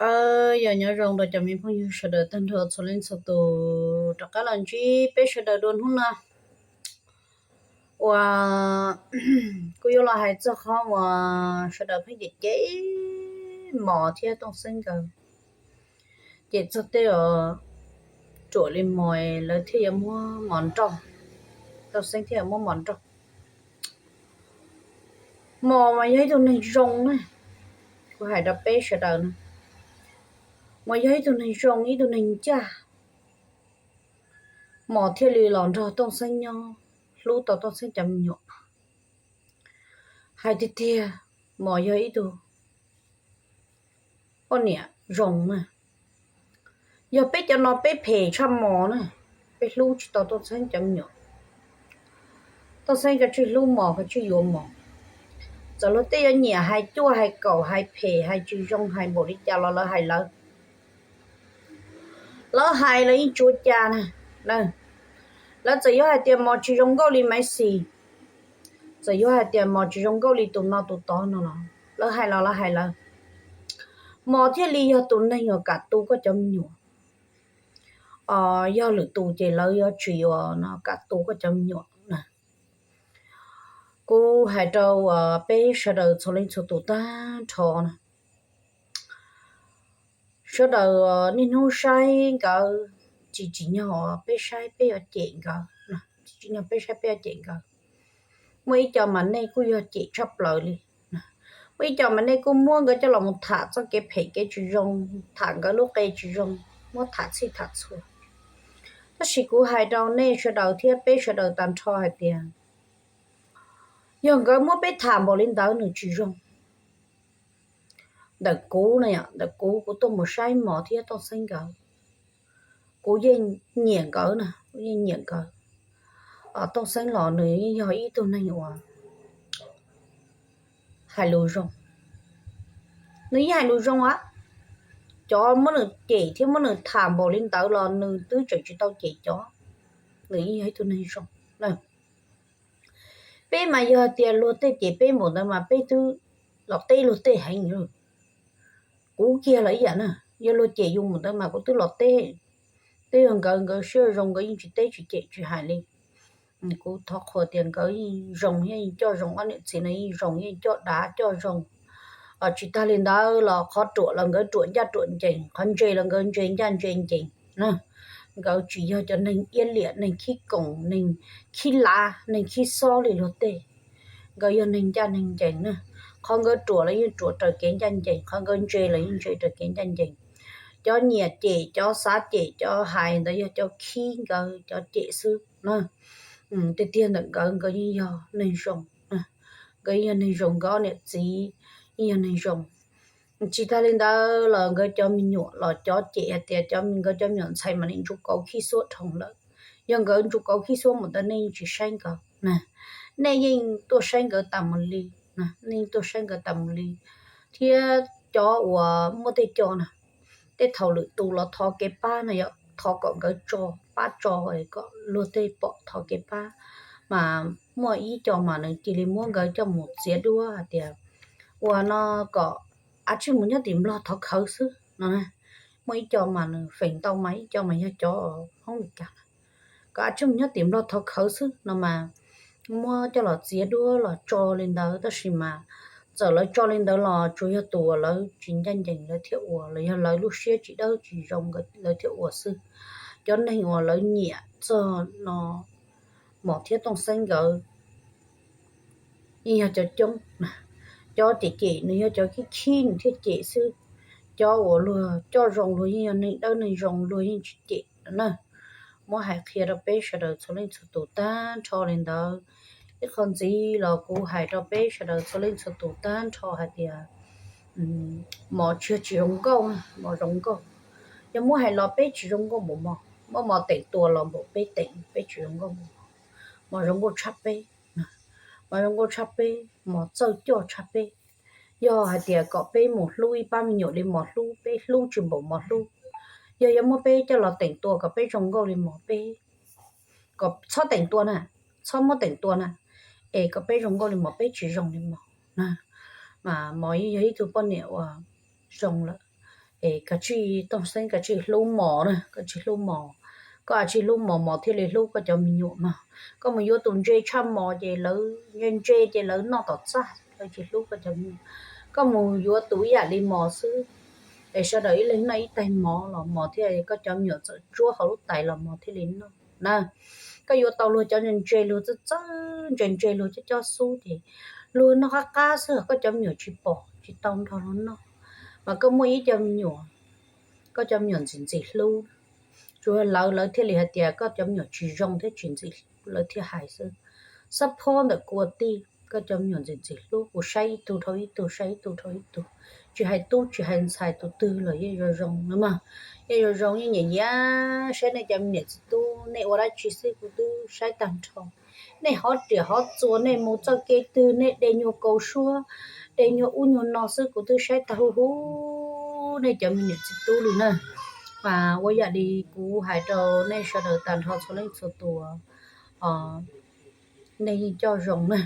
Aws, yog nyob zoo rau cov me phooj ywg sawv daws tag nrho txhua leej txhua tus rov qab los ntsib peb sawv daws dua hnub no. Uas kuv yuav los hais txog qhov uas sawv daws pheej cem cem Mos thiab Tooj Xeeb nkawd, cem txog tej uas ruam li Mos lawv thiaj yuav muab Mos nrauj, Tooj Xeeb thiaj yuav muab Mos nrauj. Mos mas yog ib tug neeg zoo na, kuv hais rau peb sawv daws na, Mos yog ib tug neeg zoo, ib tug neeg ncaj, Mos thiaj li los nrog Tooj Xeeb nyob, hlub tau Tooj Xeeb cov me nyuam. Hais tiag tiag, Mos yog ib tug poj niam zoo na. Yog peb cov no peb phem tshaj Mos na, peb hlub tsis tau Tooj Xeeb cov me nyuam. Tooj Xeeb koj tsij hlub Mos, koj tsij yuav Mos. Txawm luag tej yuav nyiam hais cuaj hais kaum hais phem hais tsis zoo hais npaum li cas los lawv hais lawv, lawv hais lawv yeej tsis ua cas na. Lawv txawm yuav hais tias Mos tsis zoo nkauj li Maiv Xis, txawm yuav hais tias Mos tsis zoo nkauj li tus no tus tod no los lawv hais los lawv hais lawv, Mos thiaj li yog tus neeg uas kam tu koj cov me nyuam. Yog lwm tus ces lawv yuav tsis uas no kam tu koj cov me nyuam na. Kuv hais rau uas peb sawv daws txhua leej txhua tus tag nrho na, sawv daws niaj hnub saib nkawd, tsis tsim nyog peb saib peb yuav cem nkawd, tsis tsim nyog peb saib peb yuav cem nkawd. Muaj ib co mas nej kuj yog cem tshaj plaws li, muaj ib co mas nej kuj muab nkawd coj los mus tham txoj kev phem kev tsis zoo, tham nkawd lub qe tsis zoo, muab tham txhij tham txhua. Tab sis kuv hais rau nej sawv daws thiab peb sawv daws tag nrho hais tias, yog nkawd muab peb tham npaum li ntawd nws tsis zoo. Ntawm kuv na, ntawm kuv, kuv tuaj mus saib Mos thiab Tooj Xeeb nkawd, kuv yeej nyiam nkawd na, kuv yeej nyiam nkawd. Tooj Xeeb los nws yeej yog ib tug neeg uas hais lus zoo, nws yeej hais lus zoo a. Cov muab nws cem thiab muab nws tham npaum li ntawd los nws twb tseem tsis tau cem cov, nws yeej yog ib tug neeg zoo. Peb mas yog tias luag tej cem peb npaum ntawd mas peb twb los teb luag tej heev. Kuv kiag los ib yam na, yog luag cem yus npaum ntawd mas kuv twb los teb. Twb yog nkawd, nkawd siab zoo nkawd yeej tsis teb tsis cem tsis hais li. Kuv thov qhuas tias nkawd yeej zoo thiab yeej coj zoo, ob niam txiv no yeej zoo yeej coj dav coj zoo. Tsis tag li ntawd los qhov ruam los nkawd ruam ncaj ruam ncees, qhov ntse los nkawd ntse ncaj ntse ncees na. Nkawd tsis yog cov neeg iab liam, neeg khib koos, neeg khib lav, neeg khib xob li luag tej. Nkawd yog neeg ncaj neeg ncees na. Qhov nkawd ruam los yeej ruam raws kev ncaj ncees, qhov nkawd ntse los yeej ntse raws kev ncaj ncees. Cov nyiam cem, cov xav cem, cov hais ntawd yog cov khib nkawd cov cem xwb na. Tiag tiag ntawm nkawd, nkawd yeej yog neeg zoo, nkawd yeej yog neeg zoo, nkawd ob niam txiv yeej yog neeg zoo. Tsis tag li ntawd los nkawd cov me nyuam los cov cem hais tias cov, nkawd cov me nyuam ntxhais mas nim ntsuj kauv khib xuab dhau lawm. Yog nkawd ntsuj kauv khib xuab mus ntawd nej yeej tsis saib nkawd na, nej yeej tuaj saib nkawd tas mus li, nej yeej tuaj saib nkawd tas mus li. Thiab cov uas muaj tej co na, tej thaum lwm tus los thov kev pab no yog thov kom nkawd tso, pab tso kom luag tej pom thov kev pab. Mas muaj ib co mas nws cia li muab nkawd coj mus txiav duab hais tias ua no kom av tsij mus nyob tim Nplog thov khawv xwb no. Muaj ib co mas nws feem ntau mas ib co mas yog cov Hmoob Meskas, kom av tsij mus nyob tim Nplog thov khawv xwb no mas muab coj los txiav duab los tso li ntawd. Tab sis mas txawm lawv tso li ntawd los tsuas yog tus uas lawv tsis ncaj ncees lawv thiaj ua, los yog lawv lub siab tsis dawb tsis zoo lawv thiaj ua xwb. Cov neeg uas lawv nyiam txog no, Mos thiab Tooj Xeeb nkawd yeej yog cov coob. Cov cem cem nws yog cov khib khib nws thiaj cem xwb. Cov uas luag coj zoo luag yeej yog neeg dawb neeg zoo luag yeej tsis cem na. Muab hais qhia rau peb sawv daws txhua leej txhua tus tag nrho li ntawd. Ib qho ntxiv los kuv hais rau peb sawv daws txhua leej txhua tus tag nrho hais tias Mos tsis yog tsis zoo nkauj, Mos zoo nkauj. Yog muab hais los peb tsis zoo nkauj npaum Mos, muab Mos teem tua los npaum peb teem peb tsis zoo nkauj npaum Mos. Mos zoo nkauj tshaj peb, Mos zoo nkauj tshaj peb, Mos txawj coj tshaj peb. Yog hais tias kom peb mus hlub ib pab me nyuam li Mos hlub, peb hlub tsis npaum Mos hlub. Yog yuav muab peb coj los teem tua kom peb zoo nkauj li Mos, peb kom txhob teem tua na, txhob muab teem tua na, es kom peb zoo nkauj li Mos, peb tsis zoo li Mos na. Mas Mos yeej yog ib tug poj niam uas zoo lawm. Es koj tsis, Tooj Xeeb, koj tsis hlub Mos na, koj tsis hlub Mos. Koj tsis hlub Mos, Mos thiaj li hlub koj cov me nyuam mas. Koj mus yuav tus ntse tshaj Mos ces lawv ntse ntse ces lawv noj tom txaj, lawv tsis hlub koj cov me nyuam. Koj mus yuav tus ib yam li Mos xwb, es sawv daws ib leeg noj ib tais mov los Mos thiaj, koj cov me nyuam txawm tsuab hauv lub tais los Mos thiaj li noj na. Koj yuav tau luag cov ntse ntse, luag txawj txawj ntse ntse, luag cob cob xub ces luag noj qab qab xwb, koj cov me nyuam tsis pom tsis tau nrog luag noj. Mas koj muaj ib co me nyuam, koj cov me nyuam ntxim ntxim hlub, tsuas yog lawv, lawv thiaj li hais tias koj cov me nyuam tsis zoo thiab tsis ntxim hlub, lawv thiaj hais xwb. Xab phob ntawm kuv ua tij, koj cov me nyuam ntxim ntxim hlub, kuv saib ib tug dhau ib tug, saib ib tug dhau ib tug, tsis hais tub tsis hais ntxhais, tus twg los yeej zoo zoo na mas. Yeej zoo zoo, yeej nyiam nyiam saib nej cov me niam txiv tub, nej ua dab tsi xwb kuv twb saib tag nrho. Nej hov riam hov txuas, nej mus txoj kev twg, nej de nyuag kaus suab, de nyuag ub nyuag no xwb kuv twb saib tag huv huv nej cov me niam txiv tub li na. Mas ua yam li kuv hais rau nej sawv daws tag nrho txhua leej txhua tus, nej yeej coj zoo na.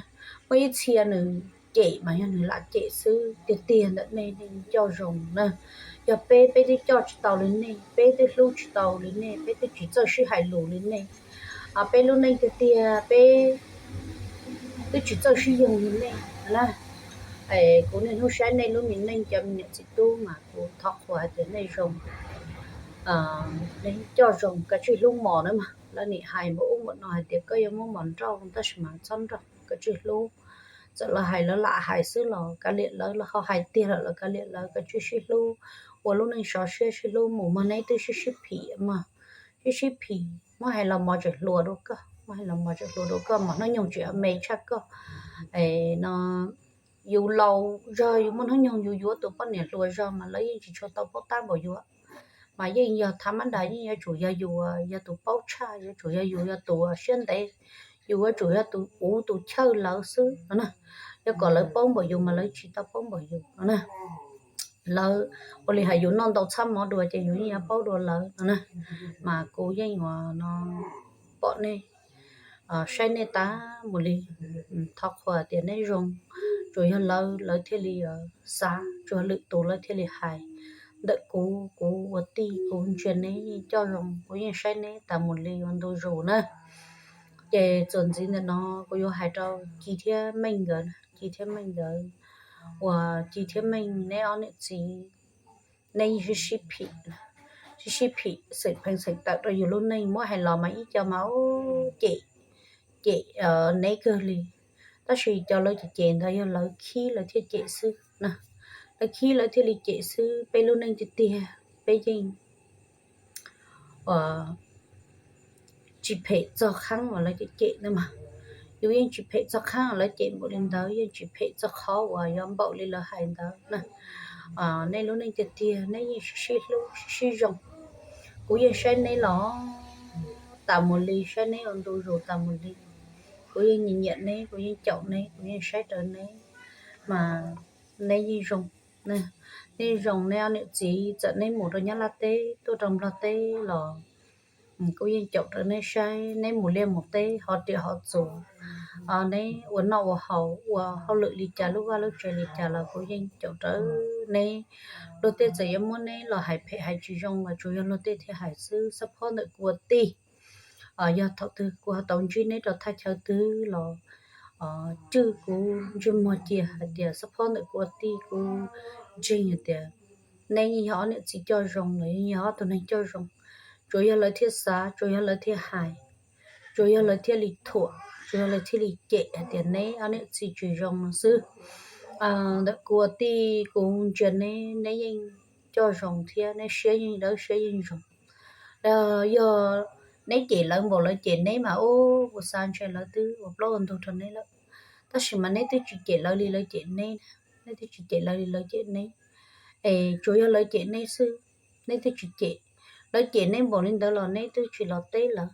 Muaj ib txhia nws cem mas yog nws lam cem xwb, tiag tiag ntawm nej nej yeej coj zoo na. Yog peb, peb twb coj tsis tau li nej, peb twb hlub tsis tau li nej, peb twb tsis txawj sib hais lus li nej, peb lub neej tiag tiag peb twb tsis txawj sib yoog li nej na. Kuv niaj hnub saib nej lub me neej cov me niam txiv tub mas kuv thov qhuas hais tias nej zoo, nej coj zoo, koj tsis hlub Mos na mas. Lawv nim hais npaum ub npaum no hais tias koj yuav muab Mos nrauj, tab sis mas txhob nrauj, koj tsis hlub. Txawm lawv hais lawv lam hais xwb los kav liam lawv, lawv ho hais tiag lawm los kav liam lawv, koj tsis sib hlub, ua lub neej sov siab sib hlub mus mog, neb twb sib sib phim mog, sib sib phim, muab hais los Mos tseem hluas dua koj, muab hais los Mos tseem hluas dua koj, Mos hnub nyoog tseem me tshaj koj no. Yus laus zog yus muaj hnub nyoog yus yuav tus poj niam hluas zog mas lawv yeej tsis tshua tau paub tab npaum yus, mas yeej yog thav mab das, yeej yuav tsum yog yus yog tus paub tshaj, yuav tsum yog yus yog tus siab ntev, yus yuav tsum yog tus uv tus chawj lawv xwb no na. Yog kom lawv paub npaum yus mas lawv tsis tau paub npaum yus no na. Lawv ua li hais yus noj ntau txhab mov dua ces yus yeej yuav paub dua lawv no na. Mas kuv yeej yuav no pom nej, saib nej tas mus li, thov qhuas tias neb zoo. Tsuas yog lawv, lawv thiaj li xav, tsuas yog lwm tus lawv thiaj li hais. Ntawm kuv, kuv ua tij kuv ntsia neb yeej coj zoo, kuv yeej saib neb tas mus li ua ntu zus na. Ces txuas ntxiv ntawm no kuv yuav hais rau Ci thiab Meej nkawd, Ci thiab Meej nkawd, uas Ci thiab Meej neb ob niam txiv, neb yeej sib sib phim, sib sib phim xeem pheej xeem tawm rau yus lub neej, muab hais los mas ib co mas ub cem, cem neb kawg li. Tab sis cov lawv cem cem ntawd yog lawv khib lawv thiaj cem xwb na. Lawv khib lawv thiaj li cem xwb, peb lub neej tiag tiag peb yeej tsis phem txog qhov uas lawv cem cem na mas. Yus yeej tsis phem txog qhov lawv cem npaum li ntawd, yeej tsis phem txog qhov uas yuav npaum li lawv hais ntawd na. Nej lub neej tiag tiag neb yeej sib sib hlub sib sib zoo. Kuv yeej saib neb los tas mus li, saib neb ua ntu zus tas mus li. Kuv yeej nyiam nyiam neb, kuv yeej caum neb, kuv yeej saib raws neb, mas neb yeej zoo. Nej zoo, neb ob niam txiv txawm neb mus rau Nyab Laj teb tuaj rau Nplog teb los kuv yeej caum raws neb saib. Neb mus liaj mus teb hov riam hov txuas, neb ua noj ua haus ua hauj lwm li cas, lub vaj lub tsev li cas los kuv yeej caum raws neb. Luag tej txawm yuav muab neb los hais phem hais tsis zoo los tsuas yog luag tej thiaj hais xwb. Xab phob ntawm kuv ua tij, yog thaum twg kuv ho tau ntsib neb rau thaj chaw twg los cwj kuv ntsej muag cia hais tias xab phob ntawm kuv ua tij, kuv ntseeg hais tias neb yeej yog ob niam txiv coj zoo los yeej yog ob tug neeg coj zoo. Tsuas yog lawv thiaj xav, tsuas yog lawv thiaj hais, tsuas yog lawv thiaj li thuam, tsuas yog lawv thiaj li cem hais tias neb ob niam txiv tsis zoo no xwb. Ntawm kuv ua tij kuv ntsia neb, neb yeej coj zoo thiab neb siab yeej dawb siab yeej zoo. Yog neb cem lawv npaum lawv cem neb mas ub, kuv xav ntshe lawv twb ua plaub ua ntug rau neb lawm. Tab sis mas neb twb tsis cem lawv li lawv cem neb, neb twb tsis cem lawv li lawv cem neb. Es tsuas yog lawv cem neb xwb, neb twb tsis cem. Lawv cem neb npaum li ntawd los neb twb tsis los teb lawv,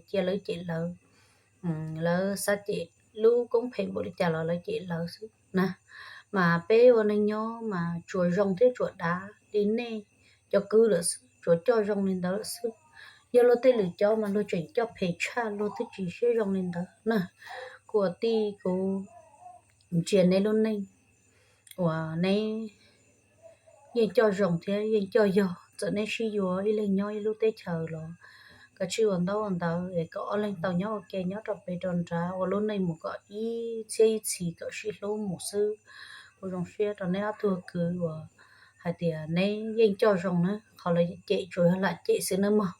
cia lawv cem lawv. Lawv xav cem lub koob phem npaum li cas los lawv cem lawv xwb na. Mas peb ua neeg nyob mas tsuas zoo thiab tsuas dav li nej cov kwv lawm xwb, tsuas coj zoo li ntawd lawm xwb. Yog luag tej lwm cov mas luag tseem coj phem tshaj, luag twb tsis siab zoo li ntawd na. Kuv ua tij kuv ntsia neb lub neej uas neb yeej coj zoo thiab yeej coj yog. Txawm neb sib yuav ib leeg nyob ib lub teb chaws los kav tsij ua ntaub ua ntawv es kom ob leeg tau nyob ua ke nyob rau pem rau nrad ua lub neej mus kom ib txhiab ib txhis kom sib hlub mus xwb. Kuv zoo siab rau neb ob tug kwv uas hais tias neb yeej coj zoo na, qhov lawv cem tsuas yog lam cem xwb nawb mog.